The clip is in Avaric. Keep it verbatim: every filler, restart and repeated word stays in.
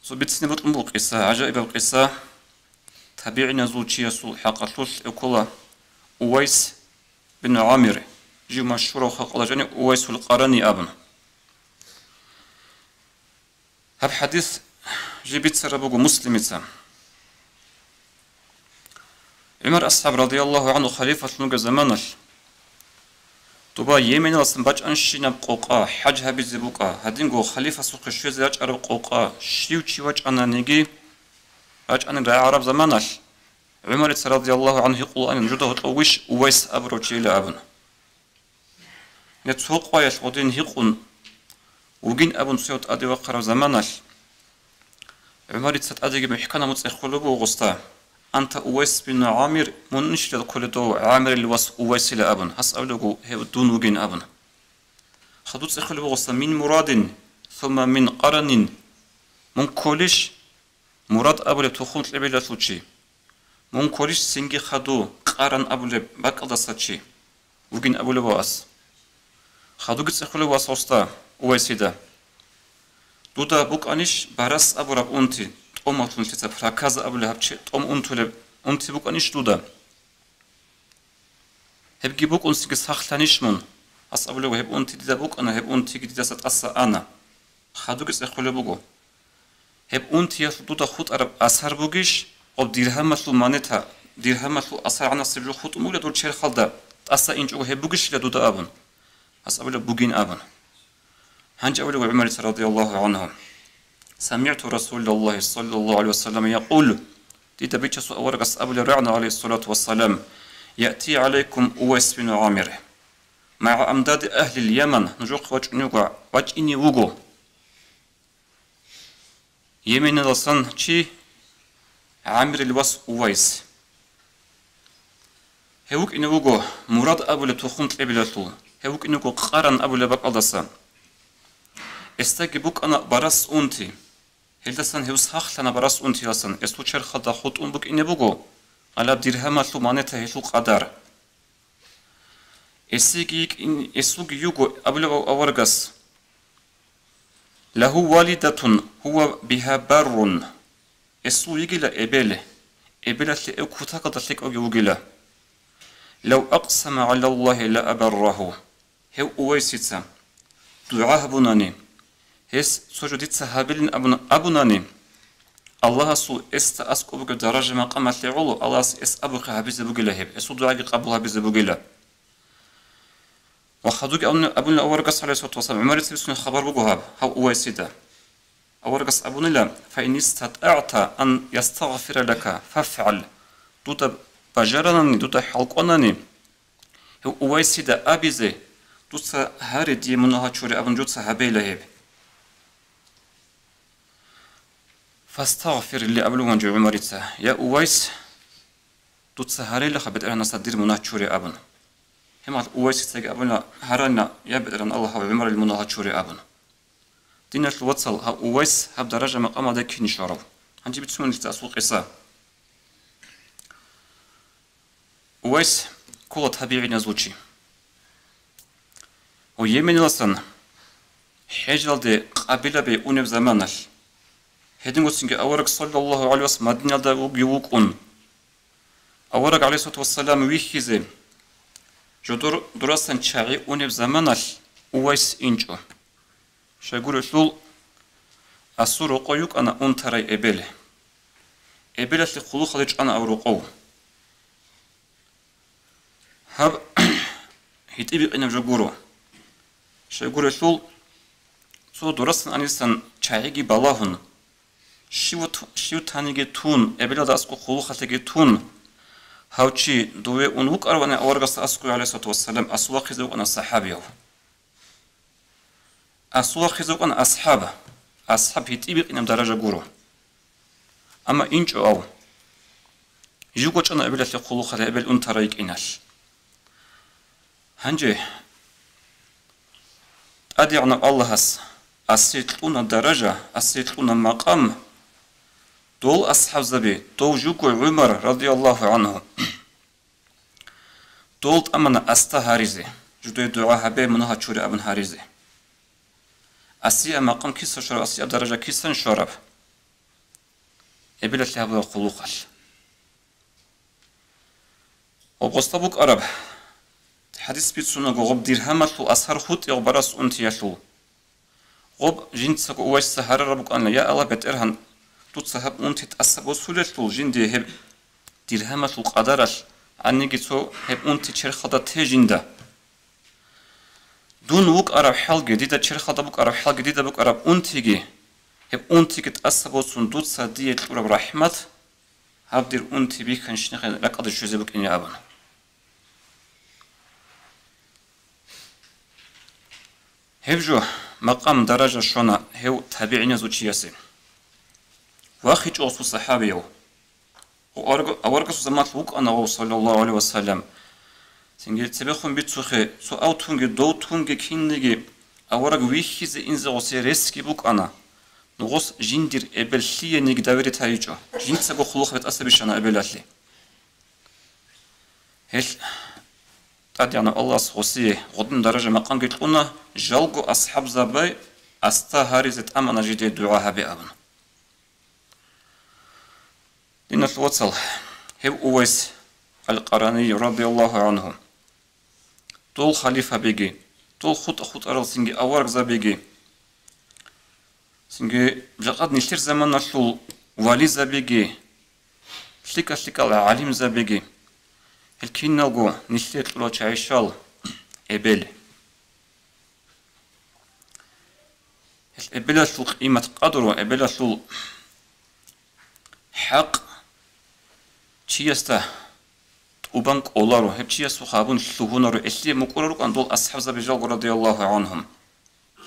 Цо бицине бокьун буго къиса, гӀажаибаб къиса. ТабигӀиназул чиясул хӀакъалъулъ эвккола Увайс бин ГӀамир, жив машгьурав халкъалда жанив Увайсул Къарани абун. Гьаб хӀадис жиб бицараб буго Муслимица. ГӀумар асхӀаб радияллагьу гӀанху халифалъун вугеб заманалъ, доба Йеменалдасан бачӀанщинаб къокъа, хӀаж гьабизе букӀа, гьадинго халифасухъе щвезе рачӀараб къокъа, щив чи вачӀананиги, рачӀани рагӀараб заманалъ, ГӀумарица радияллагьу гӀанху гьикъулаан, нужеда гьоркьов вищ Увайс абурав чийила абун. Гье, цо къоялъ гъодин гьикъун вугин абун цояв тӀаде вахъараб заманалъ, ГӀумарица тӀадеги мухӀканаб муцӀ эххулеб буго гъосда: «Анта Увайс бин ГӀамир, мунищила кколев дов ГӀамирил вас Увайсила?» абун, гьас абулеб буго: «Гьев дун вугин», абун. Хадуб цӀехулеб буго гъосда: «Мин Мурадин, сумма мин Къаранин». Мун кколищ Мурад абулеб тухум кьабилалъул чи? Мун кколищ цинги хадув Къаран абулеб бакӀалдаса чи вугин абулеб вас? Хадуги цӀехулеб вас гъосда, Увайсида: «Дуда букӀанищ барас абураб унти, тӀомалъун лъица проказа абулеб гьаб чи-, тӀом унтулеб унти букӀанищ дуда? Гьебги букӀунсиги сахлъанищ мун?» Гьас абулеб: «Гьеб унти дида букӀана, гьеб унтиги дидаса тӀаса ана». Хадуги цӀехулеб буго: «Гьеб унтиялъул дуда хутӀараб асар бугищ, гъоб диргьамалъул монета, диргьамалъул асар гӀанасеб жо хутӀун бугила дур черхалда, тӀаса инчӀого гьеб бугищила дуда?» абун. Гьас абулеб: «Бугин», абун. Гьанже абулеб ГӀумарица радияллагьу гӀанху: «СамигӀту Расулаллагьи саллаллагьу гӀалайгьи ва саллам якъул», дида бичасул аварагас абулеб рагӀана, гӀалайгьиссалату вассалам: «Яъти гӀалайкум Увайс бин ГӀамир магӀа амдади агьлил Яман», нужехъе вачӀунев вуго, вачӀине вуго Йеменалдасан чи, ГӀамирил вас Увайс. Гьев вукӀине вуго Мурад абулеб тухум кьабилалъул, гьев вукӀине вуго Къаран абулеб бакӀалдаса. Гьесдаги букӀана барас унти. Гьелдасан гьев сахлъана барас унтиялдасан, гьесул черхалда хутӀун букӀине буго гьалаб диргьамалъул монета гьелъул къадар. Гьесиги йикӀин-, гьесулги йиго абулеб аварагас: «Лагьу валидатун гьува бигьа баррун». Гьесул йигила эбел, эбелалъе гьев кутакалда лъикӀавги вугила. «Лав акъсама гӀалаллагьи ла абаррагьу». Гьев Увайсица дугӀа гьабунани, гьес цо жо дица гьабилин абун абунани, Аллагьасул гьесда аскӀоб бугеб даража-макъамалъе гӀоло Аллагьас гьес абухъе гьабизе бугила гьеб, гьесул дугӀаги къабул гьабизе бугила. Ва хадуги абуни-, абунила аварагас, гӀалайгьиссалату вассалам, ГӀумарица бицунеб хабар буго гьаб, гьав Увайсида. Аварагас абунила: «Фа ин истатӀагӀта ан ястагъфира лака, фафгӀал». Дуда бажаранани, дуда хӀалкӀванани, гьев Увайсида абизе, дуца гьаре дие мунагь гьачуре абун, дуца гьабейила гьеб. «Фастагъфир ли», абулев ванжи ГӀумарица: «Я Увайс, дуца гьарилаха БетӀергьанасда дир мунагь чуре», абун. Гьебмехалъ Увайсицаги абуна: «Гьарана, я БетӀергьан Аллагь, гьав ГӀумарил мунагь гьачуре», абун. Диналъул вацал, гьав Увайс гьаб даража-макъамалда кин щварав? Гьанже бицунилица асул къиса. Увайс ккола табигӀиназул чи. Ва Йеменалдасан хӀежалде къабилаби унеб заманалъ, гьедингоцинги авараг саллаллагьу гӀалайгьи ва саллам Мадиналда вуги вукӀун, авараг, гӀалайгьиссалату вассалам, вихьизе жодор дурасан чагӀи унеб заманалъ Увайс инчӀо. Щайгурелъул, асул рокъов йукӀана унтарай эбел. Эбелалъе хъулухъалде чӀана гьав рокъов. Гьаб гьитӀи-бикъинаб жо гуро. Щайгурелъул, цо дурасан анисан чагӀиги балагьун, щив ту-, щив таниги тун, эбелалда аскӀов хъулухъалъеги тун, гьав чи дове ун вукӀаравани аварагасда аскӀове, гӀалайгьиссалату вассалам, асул вахъизе вукӀана сахӀабияв. Асул вахъизе вукӀана асхӀаб. АсхӀаб гьитӀи-бикъинаб даража гуро. Амма инчӀо ав. Жив гочӀана эбелалъе хъулухъалъе эбел унтарай йикӀиналъ. Гьанже ТӀадегӀанав Аллагьас асе кьуна даража, асе кьуна макъам, дол асхӀабзаби, дов жуго ГӀумар радияллагьу гӀанху. Дол тӀамана асда гьаризе, жидее дугӀа гьабе, мунагь гьачуре абун гьаризе. Асияб макъам киса щвараб, асияб даража кисан щвараб? эбелалъе гьабураб хъулухъалъ. Гъоб гъосда букӀараб хӀадис бицунаго, гъоб диргьамалъул асар хутӀигъ барас унтиялъул. Гъоб жинцаго Увайсица гьарараб букӀана: «Я Аллагь, БетӀергьан, дуца гьаб унти тӀаса босулелъул жинде гьеб диргьамалъул къадаралъ, гьаниги цо гьеб унти черхалда те жинда. Дун вукӀараб хӀалги, дида черхалда букӀараб хӀалги, дида букӀараб унтиги, гьеб унтиги тӀаса босун, дуца дие кьураб рахӀмат, гьаб дир унти бихьанщинахъе ракӀалде щвезе букӀине», — абуна. Гьеб жо макъам-даража щвана гьев табигӀиназул чиясе. ВахичӀо гъосул сахӀабияв. Авараг-, аварагасул заманалъ вукӀана гъов, саллаллагьу гӀалайгьи ва саллам. Цинги цебехун бицухъе, цо ав тунги, дов тунги, кинниги авараг вихьизе инзе гъосе ресги букӀана. Нугъос жиндир эбел лъиениги доверие гьайичӀо. Жинцаго хъулухъ бетӀаса бищана эбелалъе. Гьелъ ТӀадегӀанав Аллагьас гъосие гъодин даража-макъамги кьуна, жалго асхӀабзаби асда гьаризе тӀамана жидее дугӀа гьабе абун. Диналъул вацал, гьев Увайс ал-Къарани радияллагьу гӀангьу, дол халифабиги, дол хутӀа-хутӀарал цинги аварагзабиги, цинги жакъа нилъер заманалъул вализабиги, лъикӀа-лъикӀал гӀалимзабиги, гьел киналго нилъее кьурал чагӀи щал эбел. Гьел эбелалъул къимат-къадру, эбелалъул хӀакъ чиясда тӀубан кӀоларо, гьеб чиясухъ гьабун лъугьунаро, гьелъие мукӀурал рукӀана дол асхӀабзаби жалго радияллагьу гӀангьум.